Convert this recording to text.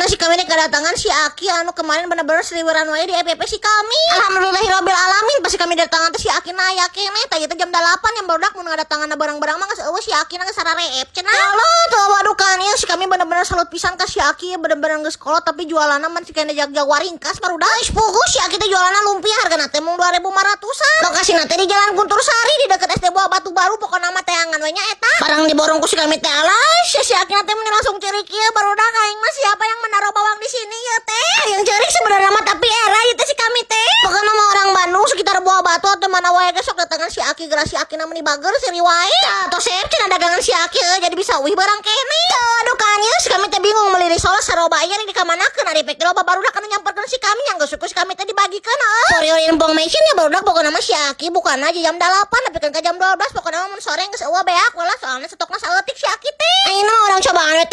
Ayeuna si kami kedatangan si Aki anu kemarin bener-bener seliweran wae di FYP si kami. Alhamdulillahirabbil alamin, pas si kami datangan teh si Aki naya keneh. Tah, ieu teh jam 8 yang barudak, mun ngadatangan barang-barang mah geus euweuh, si Aki geus sarareep cenah. Allah tuh, waduh kan ieu si kami bener-bener salut pisan ka si Aki, bener-bener geus kolot tapi jualanna mah si kena jag-jag waringkas, barudak. Geus puguh si Aki teh jualanna lumpia, hargana teh mung 2.500-an. Lokasina teh di Jalan Guntur Sari di deket SD Buah Batu Baru, pokokna mah teangan we nya eta. Barang diborong ku si kami teh, alas si Aki teh meni langsung cerik ieu, barudak. Aing mah siapa yang menaruh bawang di sini ya teh? Yang cerik sebenarnya mah, tapi era ieu teh si kami teh. Pokokna mah orang Bandung sekitar Buah Batu atau mana wae ge sok datangan si Aki, geura si Aki meni bager seri wae. Tah, tos sep cenah dagangan si Aki euy, jadi bisa uih barang keneh. Aduh kan ieu si kami teh bingung meuli risoles saroba ieu di kamanakeun, ari pek loba barudak anu nyamperkeun si kami yang geus ku si kami teh dibagikeun euy. For your information ya barudak, pokokna mah si Aki bukana aja jam 8 tapi kan ke jam 12, pokokna mah mun sore geus euweuh, beak lah, soalnya stokna saeutik si Aki teh. Ayeuna mah urang cobaan we.